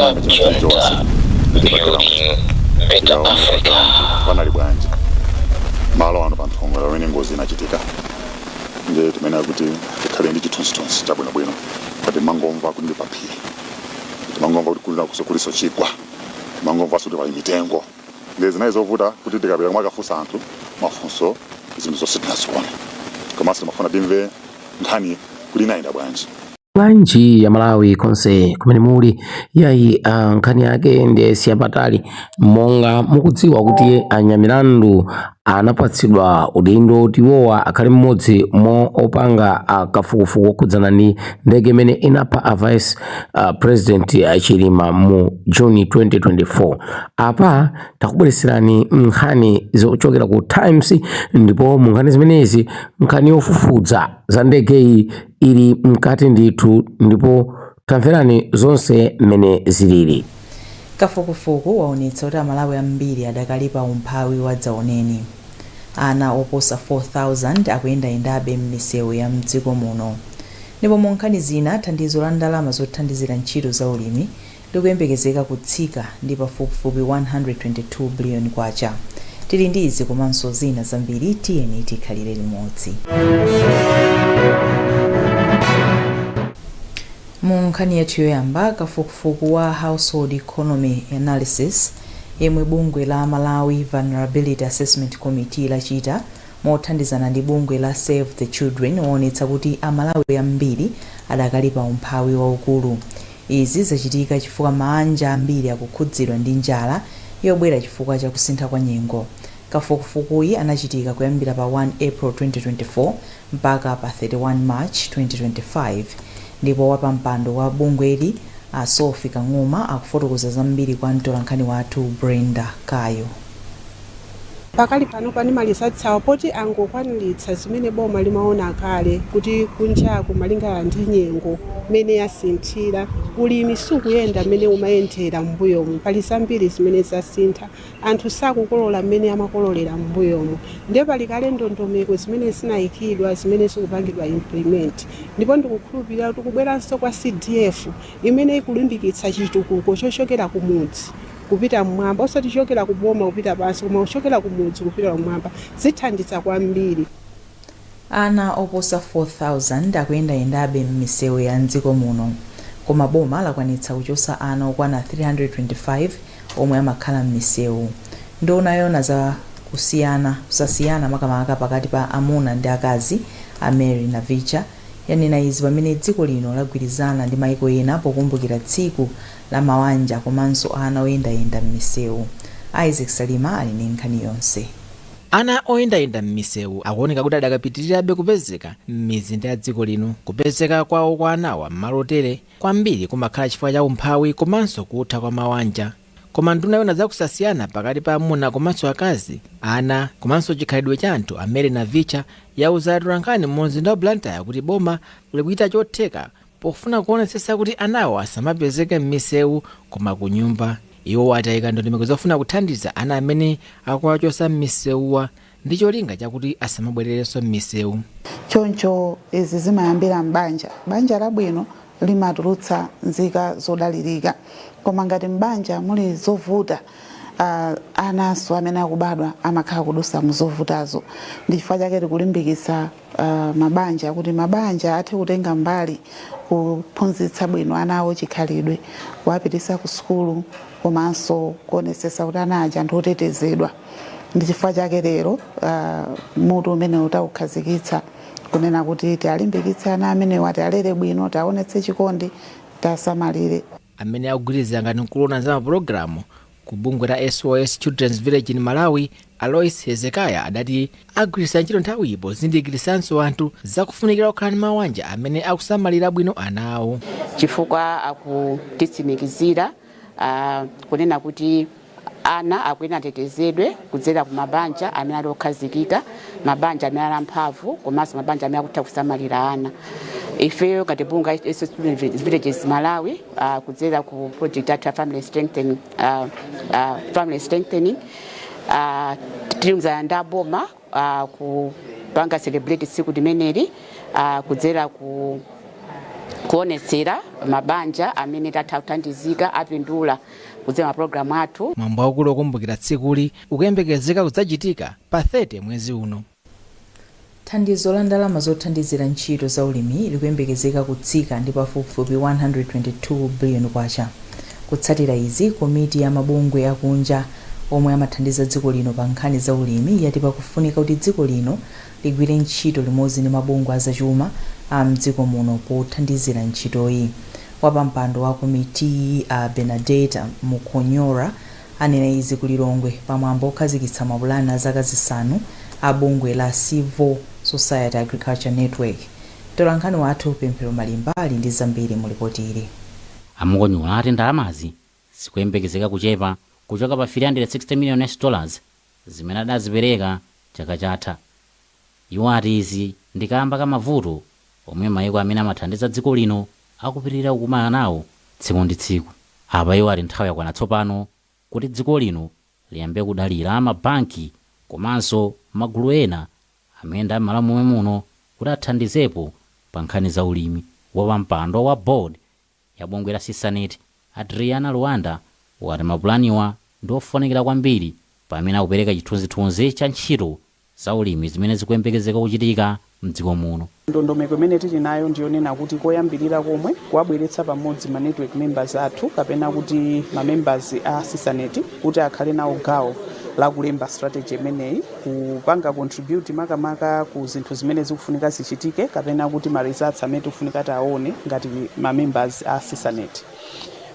Club Junta, building better Africa. Panali bwanji malo ano panthongo pamene ngozi inachitika? Ndiye timene kuti tikhale ndi chithunzithunzi chabwinobwino, pati mangomva kuti ndi paphiri, timangomva kuti kulina kuliso chigwa, timangomvanso kuti pali mitengo. Ndiye zinali zovuta kuti tikapita kumakafunsa anthu mafunso, zinthu zonse tinaziona, komanso timafuna timve nkhani kuti inayenda bwanji. Bwanji ya Malawi konse kumene muli? Yayi, nkhani yake ndiye siyapatali. Monga mukudziwa kuti anyamilandu anapatsidwa udindo kuti iwowa akhale mmodzi mwa opanga kafukufuku okhudzana ndi ndege imene inapha a vice president Chilima mu June 2024. Apa takubweretserani nkhani zochokera ku Times, ndipo mu nkhani zimenezi nkhani yofufuza za ndegeyi ili mkati ndithu, ndipo tamverani zonse mmene zilili. Kafukufuku waonetsa kuti Amalawi ambiri adakali pa umphawi wadzaoneni. Ana oposa 4,000 akuyendayendabe m'misewu ya mdziko muno. Ndipo mu nkhani zina, thandizo la ndalama zothandizira ntchito za ulimi likuyembekezeka kutsika ndi pafupifupi 122 biliyoni kwacha. Tili ndi izi komanso zina zambiri, tiyeni tikhalire limodzi. Mu nkhani yathu yoyamba, kafukufuku wa Household Economy Analysis yemwe bungwe la Malawi Vulnerability Assessment Committee lachita mothandizana ndi bungwe la Save the Children waonetsa kuti Amalawi ambiri adakali pa umphawi waukulu. Izi zachitika chifukwa maanja ambiri akukhudzidwa ndi njala yobwera chifukwa cha kusintha kwa nyengo. Kafukufukuyi anachitika kuyambira pa 1 April 2024 mpaka pa 31 March 2025 ndipo wapampando wa bungweli a Sophie Kang'oma akufotokoza zambiri kwa mtolankhani wathu Brenda Kayo. Pakali pano pani ma results awo poti angokwaniritsa zimene boma limaona kale kuti kunjaku, malingana ndi nyengo mmene yasinthira, ulimi sukuyenda mmene umayendera m'mbuyomu. Pali zambiri zimene zasintha, anthu sakukolola mmene amakololera m'mbuyomu, ndiye pali kale ndondomeko zimene zinayikidwa zimene zikupangidwa implement. Ndipo ndikukhulupirira kuti kubweranso kwa CDF imene ikulimbikitsa chitukuko chochokera kumudzi kupita mmwamba, osati kuchokera kuboma kupita pansi, koma kuchokera kumudzi kupita kumwamba, zithandiza kwambiri. Ana oposa 4,000 akuyendayendabe m'misewu ya mdziko muno, koma boma lakwanitsa kuchotsa ana okwana 325 omwe amakhala m'misewu. Nduna yoona za kusiyana kusasiyana makamaka pakati pa amuna ndi akazi a Mary Navicha yanena izi pamene dziko lino lagwirizana ndi maiko ena pokumbukira tsiku la mawanja komanso ana oyendayenda m'misewu. Isaac Salima ali ndi nkhani yonse. Ana oyendayenda m'misewu akuoneka kuti adakapitirirabe kupezeka m'mizinda ya dziko lino. Kupezeka kwawo kwa anawa m'malo otere kwambiri kumakhala chifukwa cha umphawi komanso kutha kwa mawanja. Koma nduna yoona za kusasiyana pakati pa amuna komanso akazi, ana komanso chikhalidwe cha anthu a Mary Navicha yauza atolankhani mu mzinda wa Blantyre kuti boma likuchita chotheka pofuna kuonetsetsa kuti anawo asamapezeke m'misewu koma ku nyumba. Iwo atayika ndondomeko zofuna kuthandiza ana amene akuwachotsa m'misewuwa ndi cholinga chakuti asamabwererenso m'misewu. Choncho izi zimayambira m'banja. Banja labwino limatulutsa nzika zodalirika. Koma ngati m'banja muli zovuta, ananso amene akubadwa amakhala kudutsa mu zovutazo. Ndi chifukwa chake tikulimbikitsa mabanja kuti mabanja athe kutenga mbali kuphunzitsa bwino ana awo chikhalidwe, kuwapititsa ku sukulu komanso kuonetsetsa kuti ana aja ndi otetezedwa. Ndi chifukwa chake lero mutu umene taukhazikitsa kunena kuti tialimbikitse ana amenewa, tialere bwino, tiaonetse chikondi, tiasamalire. Amene akugwirizira ngati mkulu woona za mapulogalamu ku bungwe la SOS Children's Village in Malawi, Alois Hezekiah, adati agwiritsa ntchito nthawiyi pozindikiritsanso anthu zakufunikira kukhala ndi mawanja amene akusamalira bwino ana awo. Chifukwa akutitsimikizira kunena kuti ana akuyenera atetezedwe kudzera ku mabanja amene ali okhazikika, mabanja amene ali amphamvu komanso mabanja amene akutha kusamalira ana. Ifeyo ngati bungwe SOS Children's Villages Malawi, kudzera ku project yathu ya family strengthening, tilumikizana ndi aboma kupanga celebrate tsiku limeneli kudzera ku Kuonetsera mabanja amene tatha kuthandizika apindula kudzera mapulogalamu athu. Mwambo waukulu wokumbukira tsikuli ukuyembekezeka kudzachitika pa 30 mwezi uno. Thandizo la ndalama zothandizira ntchito za ulimi likuyembekezeka kutsika ndi pafupifupi 122 billion kwacha. Kutsatira izi, komiti ya mabungwe akunja omwe amathandiza dziko lino pa nkhani za ulimi yati pakufunika kuti dziko lino ligwire ntchito limodzi ndi mabungwe azachuma a mdziko muno pothandizira ntchitoyi. Wapampando wa komitiyi, a Bernadette Mukonyora, anena izi ku Lilongwe pamwambo okhazikitsa mapulani a zaka 5 a bungwe la Civil Society Agriculture Network. Mtolankhani wathu Pemphero Malimba ali ndi zambiri mu ripoti ili. A Mukonyora ati ndalamazi zikuyembekezeka kuchepa kuchoka pa 360 million US dollars zimene adazipereka chaka chatha. Iwo ati izi ndi kamba ka mavuto omwe mayiko amene amathandiza dziko lino akupitirira kukumana nawo tsiku ndi tsiku. Apa iwo ati nthawi yakwana tsopano kuti dziko lino liyambe kudalira mabanki komanso magulu ena amene ndi am'malo momwe muno kuti athandizepo pa nkhani za ulimi. Wapampando wa board ya bungwe la CISANET, Adriana Luanda, wati mapulaniwa ndi ofunikira kwambiri pamene akupereka chithunzithunzi cha ntchito za ulimi zimene zikuyembekezeka kuchitika mdziko muno. Ndondomeko imene tili nayo ndiyonena kuti koyambirira komwe kuwabweretsa pamodzi ma network members athu, kapena kuti ma members a CISANET, kuti akhale nawo gawo lakulemba strategy imeneyi, kupanga contribute makamaka ku zinthu zimene zikufunika zichitike, kapena kuti ma results amene tikufunika tiaone ngati ma members a CISANET.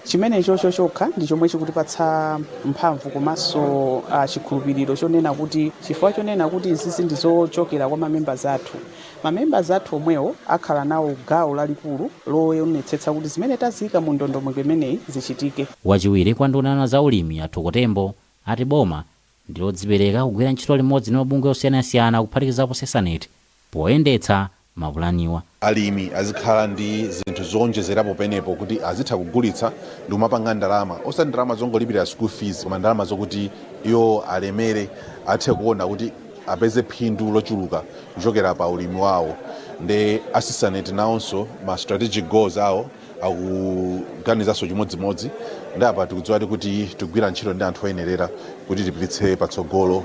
Chimene chocho chokha ndi chomwe chikutipatsa mphamvu komanso chikhulupiriro chonena kuti, chifukwa chonena kuti izizi ndi zochokera kwa mamembers athu, mamembers athu omwewo akhala nawo gawo lalikulu loonetsetsa kuti zimene taziyika mu ndondomeko imeneyi zichitike. Wachiwiri kwa nduna za ulimi, a Thoko Tembo, ati boma ndi lodzipereka kugwira ntchito limodzi ndi mabungwe osiyanasiyana, kuphatikizapo CISANET, poyendetsa mapulaniwa. Alimi azikhala ndi zinthu zowonjezerapo penepo kuti azitha kugulitsa ndi kumapanga ndalama, osati ndalama zongolipirira school fees, koma ndalama zokuti iwo alemere, athe kuona kuti apeze phindu lochuluka kuchokera pa ulimi wawo. Ndi a CISANET nawonso ma strategic goals awo akuganizanso chimodzimodzi. Ndi apa tikudziwa kuti tikugwira ntchito ndi anthu oyenerera kuti tipititse patsogolo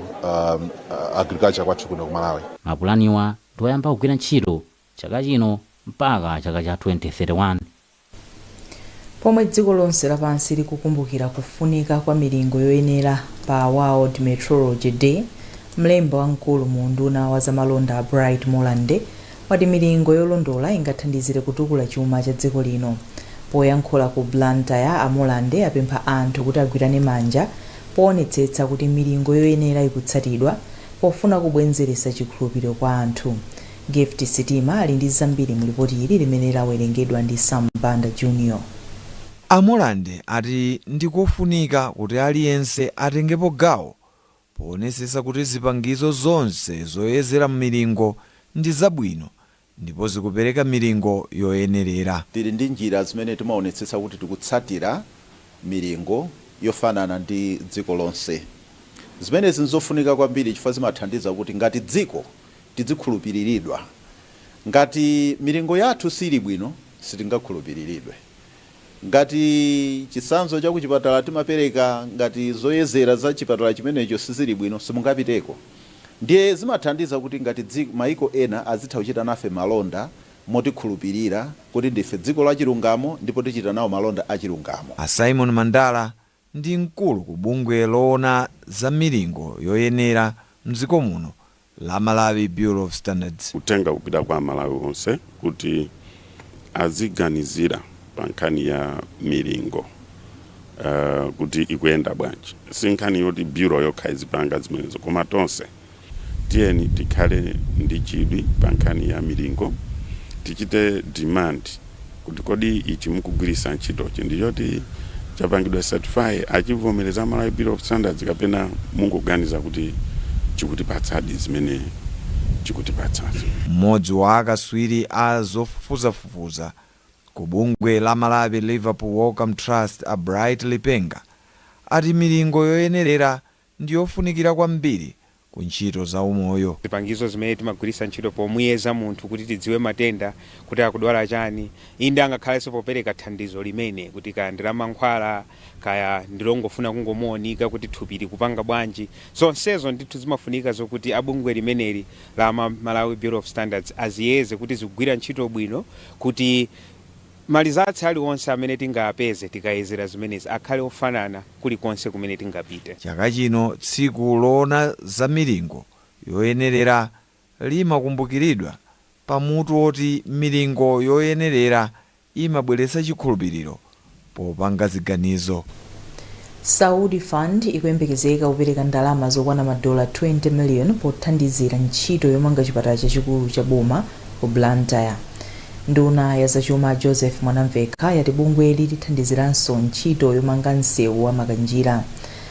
agriculture kwathu kuno ku Malawi. Mapulaniwa ndi oyamba kugwira ntchito chaka chino mpaka chaka cha 2031. Pomwe dziko lonse lapansi likukumbukira kufunika kwa milingo yoyenera pa World Metrology Day, mlembi wamkulu mu unduna wa zamalonda, Bright Molande, wati milingo yolondola ingathandizire kutukula chuma cha dziko lino. Poyankhula ku Blantyre, a Molande apempha anthu kuti agwirane manja poonetsetsa kuti milingo yoyenera ikutsatidwa pofuna kubwezeretsa chikhulupiriro kwa anthu. Gift Sitima ali ndi zambiri mu lipoti ili limene lawerengedwa ndi Sam Banda Junior. A Molande ati ndikofunika kuti aliyense atengepo gawo poonetsetsa kuti zipangizo zonse zoyezera milingo ndi zabwino ndipo zikupereka milingo yoyenerera. Tili ndi njira zimene timaonetsetsa kuti tikutsatira milingo yofanana ndi dziko lonse. Zimenezi nzofunika kwambiri chifukwa zimathandiza kuti ngati dziko tidzikhulupiriridwa. Ngati milingo yathu sili bwino, sitingakhulupiriridwe. Ngati chitsanzo cha kuchipatala timapereka, ngati zoyezera za chipatala chimenecho sizili bwino, simungapiteko. Ndiye zimathandiza kuti ngati dziko, maiko ena azitha kuchita nafe malonda motikhulupirira kuti ndife dziko la chilungamo ndipo tichita nawo malonda achilungamo. A Simon Mandala ndi mkulu ku bungwe loona za milingo yoyenera mdziko muno la Malawi Bureau of Standards. Kutenga kupita kwa Malawi onse kuti aziganizira pa nkhani ya milingo kuti ikuyenda bwanji. Si nkhani yoti bureau yokha izipanga zimenezo, koma tonse tiyeni tikhale ndi chidwi pa nkhani ya milingo, tichite demand kuti kodi ichi mukugwiritsa ntchitochi ndichoti chapangidwa certify, achivomereza Malawi Bureau of Standards, kapena mungoganiza kuti chikutipatsadi zimene chikutipatsazo? Mmodzi wa akaswiri a zofufuzafufuza ku bungwe la Malawi Liverpool Wellcome Trust, a Bright Lipenga, ati milingo yoyenerera ndi yofunikira kwambiri. Ku ntchito za umoyo. Zipangizo zimene timagwiritsa ntchito pomuyeza munthu kuti tidziwe matenda, kuti akudwala chani, inde angakhalenso popereka thandizo limene kuti kaya ndi la mankhwala, kaya ndilongofuna kungomuonika kuti thupi likupanga bwanji, zonsezo ndithu zimafunika zokuti abungwe limeneli la Malawi Bureau of Standards aziyeze kuti zikugwira ntchito bwino, kuti ma results aliwonse amene tingapeze tikayezera zimenezi akhale ofanana kulikonse kumene tingapite. Chaka chino tsiku loona za milingo yoyenerera limakumbukiridwa pamutu woti "Milingo yoyenerera imabweretsa chikhulupiriro popanga ziganizo". Saudi Fund ikuyembekezeka kupereka ndalama zokwana madola 20 million pothandizira ntchito yomanga chipatala chachikulu cha boma ku Blantyre. Nduna ya zachuma Joseph Mwanamvekha yati bungweli lithandiziranso ntchito yomanga msewu wa Makanjira.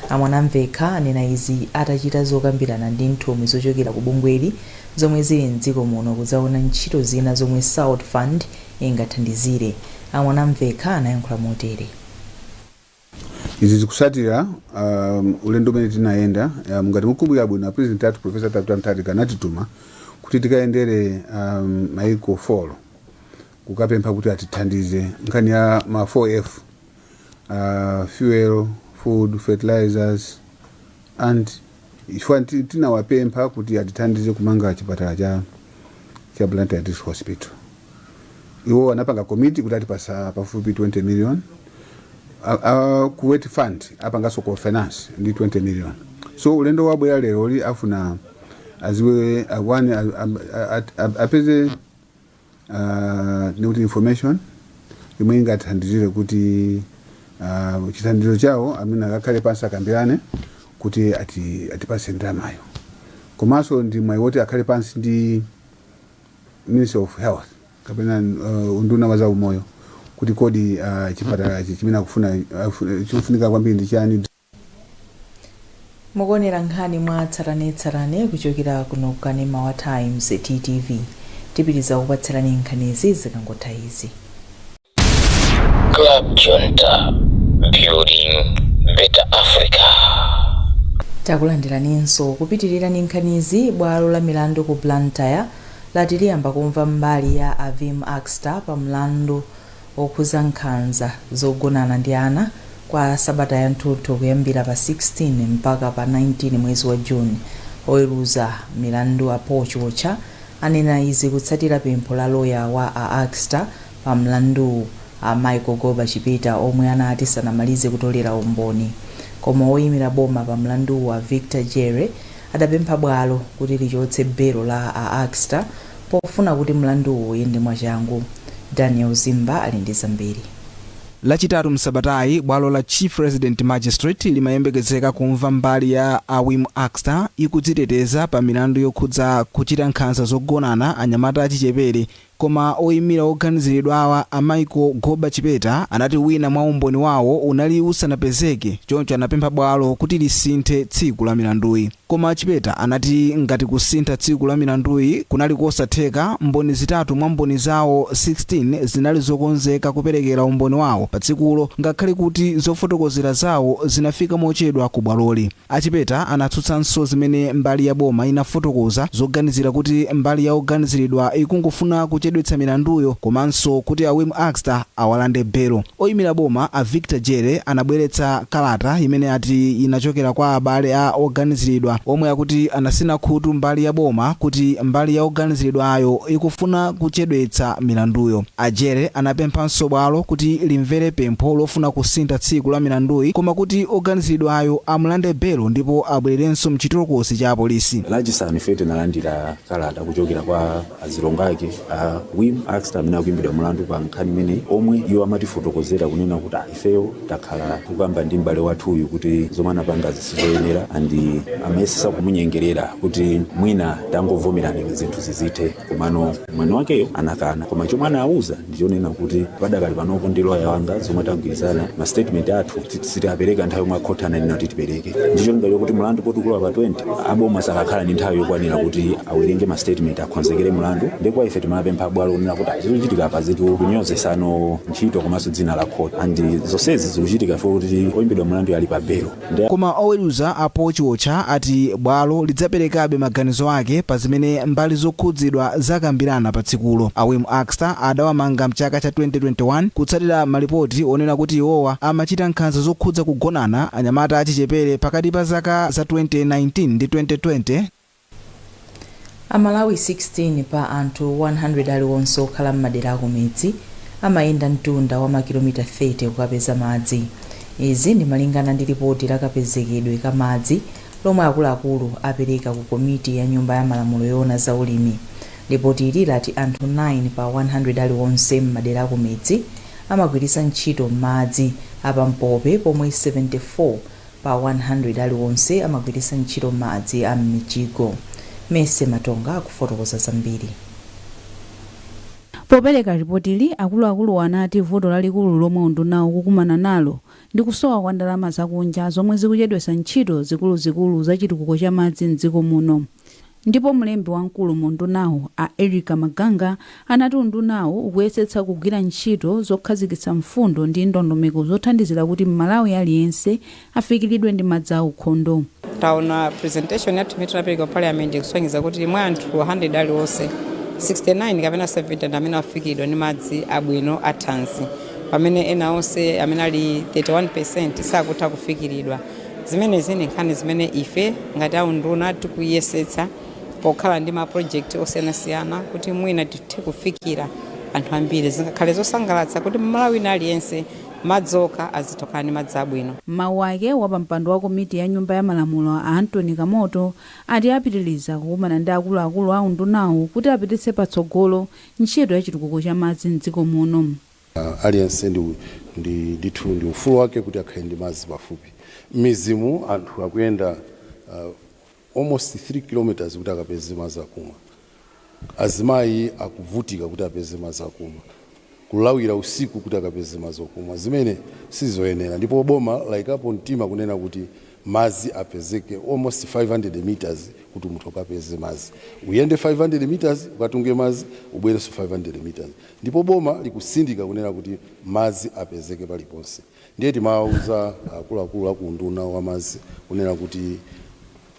A Mwanamvekha anena izi atachita zokambirana ndi nthumwi zochokera ku bungweli zomwe zili mdziko muno kudzaona ntchito zina zomwe Saudi Fund ingathandizire. A Mwanamvekha anayankhula motere. Izi zikusatira ulendo umene tinayenda. Ngati mukumbukira bwino, president athu Professor Peter Mutharika anatituma kuti tikayendere maiko 4 kukapempha kuti atithandize nkhani ya ma 4F, fuel, food, fertilizers and chifukwa tinawapempha kuti atithandize kumanga chipatala cha Blantyre District Hospital. Iwo anapanga commit kuti atipasa pafupi 20 million. Kuwait Fund apanganso co-finance ndi 20 million. So ulendo wabwera lero li afuna aziwe one, apeze nikuti information imwe ingathandizire kuti chithandizo chawo amene akakhale pansi akambirane kuti atipase ndalamayo, komanso ndi mwayi woti akhale pansi ndi Ministry of Health kapena unduna wa zaumoyo kuti kodi chipatala ichi chimene akufuna chikufunika kwambiri ndi chani. Mukuonera nkhani mwa tsatanetsatane kuchokera kuno kukanema wa Times TTV. Tipitiriza kupatsirani nkhanizi zikangotha izi. Club Junta, building better Africa. Takulandiraninso. Kupitirira ndi nkhanizi, bwalo la milandu ku Blantyre lati liyamba kumva mbali ya Avim Axter pa mlandu okhuza nkhanza zogonana ndi ana kwa sabata yathunthu, kuyambira pa 16 mpaka pa 19 mwezi wa Juni. Oweruza milandu a Paul Chiwotcha anena izi kutsatira pempho la loya wa a Axter pa mlanduwu, a Michael Goba Chipeta, omwe anati sanamalize kutolera umboni. Koma woyimira boma pa mlanduwu, a Victor Jere, adapempha bwalo kuti lichotse belo la a Axter pofuna kuti mlanduwu uyende mwachangu. Daniel Zimba ali ndi zambiri. Lachitatu msabatayi, bwalo la Chief Resident Magistrate limayembekezeka kumva mbali ya Awim Axter ikudziteteza pa milandu yokhudza kuchita nkhanza zogonana anyamata achichepere. Koma oyimira oganiziridwa awa, a Michael Goba Chipeta, anati wina mwa umboni wawo unali usanapezeke, choncho anapempha bwalo kuti lisinthe tsiku la milanduyi. Koma Chipeta anati ngati kusintha tsiku la milanduyi kunali kosatheka, mboni zitatu mwa mboni zawo 16 zinali zokonzeka kuperekera umboni wawo pa tsikulo, ngakhale kuti zofotokozera zawo zinafika mochedwa ku bwaloli. Achipeta anatsutsanso zimene mbali ya boma inafotokoza zoganizira kuti mbali ya oganiziridwa ikungofuna kuchedwetsa milanduyo komanso kuti Awim Axter awalande belo. Oyimira boma a Victor Jere anabweretsa kalata imene ati inachokera kwa abale a oganiziridwa, omwe akuti anasina khutu mbali ya boma kuti mbali ya oganiziridwa ayo ikufuna kuchedwetsa milanduyo. Ajere anapemphanso bwalo kuti limvere pempho lofuna kusintha tsiku la milanduyi, koma kuti oganiziridwa ayo amulande belo ndipo abwererenso mchitolokosi cha apolisi. Lachisanu ife tinalandira kalata kuchokera kwa azilongo ake a Wim Axter amene akuimbidwa mulandu pa nkhani imeneyi, omwe iwo amatifotokozera kunena kuti, "Ah, ifeyo takhala kukamba ndi m'bale wathuyu kuti zomwe anapanga zisizoyenera," and amayesesa kumunyengerera kuti mwina tangovomerani zinthu zizithe, komano mwini wakeyo anakana. Koma chomwe anawuza ndichonena kuti padakali panopo ndi loya wanga zomwe tagwirizana, ma statement athu sitiapereka nthawi yomwe akhoti ananena kuti tipereke, ndicholinga chokuti mulandu potukula pa 20 aboma sakakhala ndi nthawi yokwanira kuti awerenge ma statement, akonzekere mulandu. Ndipo ife timapempha bwalo kunena kuti zikuchitika apa zitu kunyozesano ntchito komanso dzina la khoti, and zonsezi zikuchitika ife kuti oyimbidwa mulandu ali pa belo. Koma oweruza a Paul Chiwotcha ati wati bwalo lidzaperekabe maganizo ake pa zimene mbali zokhudzidwa zakambirana pa tsikulo. A Wim Akster adawamanga mchaka cha 2021 kutsatira malipoti onena kuti iwowa amachita nkhanza zokhudza kugonana anyamata achichepere pakati pa zaka za 2019 ndi 2020. Amalawi 16 pa anthu 100 aliwonse okhala m'madera akumidzi amayenda mtunda wa makilomita 30 kukapeza madzi. Izi ndi malingana ndi lipoti la kapezekedwe ka madzi lomwe akuluakulu apereka ku komiti ya Nyumba ya Malamulo yoona za ulimi. Lipoti ili lati anthu 9 pa 100 aliwonse m'madera akumidzi amagwiritsa ntchito madzi apampope, pomwe 74 pa 100 aliwonse amagwiritsa ntchito madzi a m'mijigo. Mese Matonga akufotokoza zambiri. Popereka ripotili, akuluakulu anati vuto lalikulu lomwe undunawo ukukumana nalo ndi kusowa kwa ndalama zakunja zomwe zikuchedwetsa ntchito zikuluzikulu za chitukuko cha madzi mdziko muno. Ndipo mlembi wamkulu mu undunawo, a Erica Maganga, anati undunawo ukuyesetsa kugwira ntchito zokhazikitsa mfundo ndi ndondomeko zothandizira kuti Mmalawi aliyense afikiridwe ndi madzi aukhondo. Taona presentation yathu imene tinapereka ku Parliament kusonyeza kuti mwa anthu 100 aliwonse, 69 kapena 70 ndi amene afikiridwa ndi madzi abwino athanzi, pamene ena onse amene ali 31% sakutha kufikiridwa. Zimenezi ndi nkhani zimene ife ngati aunduna tikuyesetsa pokhala ndi ma project osiyanasiyana kuti mwina tithe kufikira anthu ambiri. Zingakhale zosangalatsa kuti Mmalawi wina aliyense madzi okha azitha kukhala ndi madzi abwino. Mawu ake, wapampando wa komiti ya Nyumba ya Malamulo, a Anthony Kamoto, ati apitiriza kukumana ndi akuluakulu a undunawo kuti apititse patsogolo ntchito ya chitukuko cha madzi mdziko muno. Aliyense ndi ndithu ndi ufulu wake kuti akhale ndi madzi pafupi. M'midzimu anthu akuyenda almost 3 kilometers kuti akapeze madzi akumwa. Azimayi akuvutika kuti apeze madzi akumwa, kulawira usiku kuti akapeze madzi okumwa, zimene sizoyenera. Ndipo boma layikapo mtima kunena kuti madzi apezeke almost 500 meters, kuti munthu akapeze madzi uyende 500 meters, ukatunge madzi, ubwerenso 500 meters. Ndipo boma likusindika kunena kuti madzi apezeke paliponse. Ndiye timawauza akuluakulu aku unduna wa madzi kunena kuti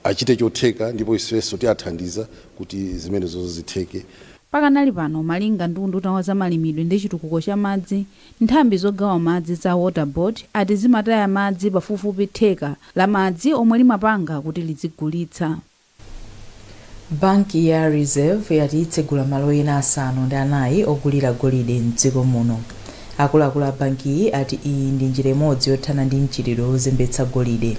achite chotheka, ndipo ifenso tiathandiza kuti zimenezo zitheke. Pakanali pano, malinga ndi unduna wa zamalimidwe ndi chitukuko cha madzi, nthambi zogawa madzi za Water Board ati zimataya madzi pafupifupi theka la madzi omwe limapanga kuti lizigulitsa. Banki ya Reserve yati itsegula malo ena 4 ogulira golide mdziko muno. Akuluakulu a bankiyi ati iyi ndi njira imodzi yothana ndi mchitidwe wozembetsa golide.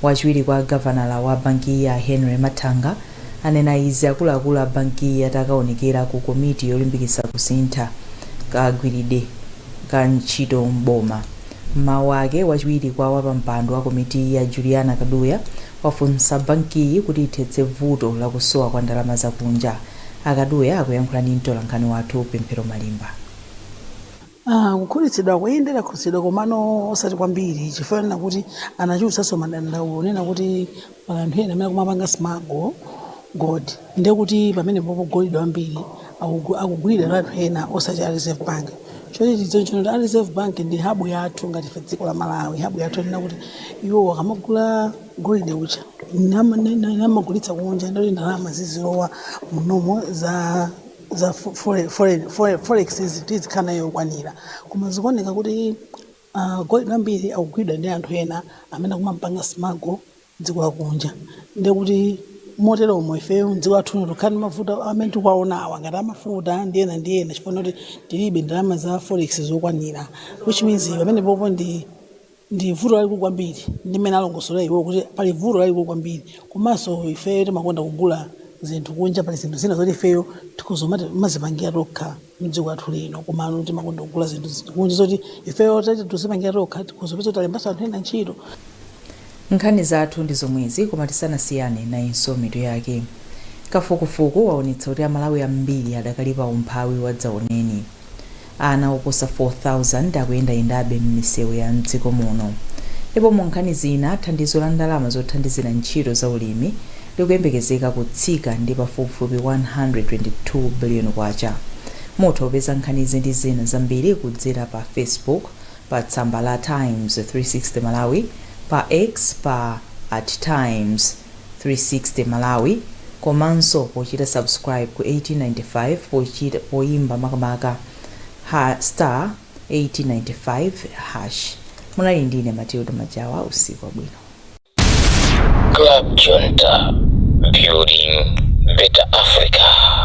Wachiwiri kwa gavanala wa bankiyi, a Henry Mathanga, anena izi akuluakulu a bankiyi atakaonekera ku komiti yolimbikitsa kusintha kagwiridwe ka ntchito m'boma. M'mawu ake, wachiwiri kwa wapampando wa komitiyi, ya Juliana Kaduya, wafunsa bankiyi kuti ithetse vuto lakusowa kwa ndalama zakunja. Akaduya akuyankhula ndi mtolankhani wathu Pemphero Malimba. Kukhutitsidwa kuyendera khutitsidwa, komano osati kwambiri, chifukwa kuti anachulutsanso madandaulo onena kuti pali anthu ena amene akumapanga smuggle gold. Ndiye kuti pamene popo golide wambiri akugulidwa ndi anthu ena osati a Reserve Bank. Choti tidziwe kuti a Reserve Bank ndi hub yathu ngati ife dziko la Malawi, hub yathu nena kuti iwo akamagula golide uja namagulitsa kunja, ndoti ndalama zizilowa munomo za forex tizikhala nayo yokwanira. Koma zikuoneka kuti golide ambiri akugulidwa ndi anthu ena amene akumampanga smuggle dziko lakunja. Ndiye kuti moteromo ifeyo mdziko lathu tikhala ndi mavuto amene tikuwaona awa, ngati amafuta ndi ena ndi ena, chifukwa kuti tilibe ndalama za forex zokwanira, which means pamene popo ndi vuto lalikulu kwambiri. Ndi mmene alongosolera iwo kuti pali vuto lalikulu kwambiri. Komanso ifeyo timakonda kugula zinthu kunja. Pali zinthu zina zoti ifeyo tikhoza mazipangira tokha mdziko lathu lino, komano timakonda kugula zinthu kunja zoti ifeyo tati tizipangira tokha tikhoza kupeza kuti alembanso anthu ena ntchito. Nkhani zathu ndi zomwezi, koma tisanasiyane, nayinso mitu yake. Kafukufuku waonetsa kuti Amalawi ambiri adakali pa umphawi wadzaoneni. Ana oposa 4000 akuyendayendabe m'misewu ya mdziko muno. Ndipo mu nkhani zina, thandizo la ndalama zothandizira ntchito za ulimi likuyembekezeka kutsika ndi pafupifupi 122 billion kwacha. Mutha kupeza nkhanizi ndi zina zambiri kudzera pa Facebook pa tsamba la Times 360 Malawi, pa X pa @TimesTV. 360 Malawi, komanso pochita subscribe ku 1895 pochita poyimba makamaka ha star 1895 hash. Munali ndine Matilda Majawa. Usiku wabwino. Club Junta, building better Africa.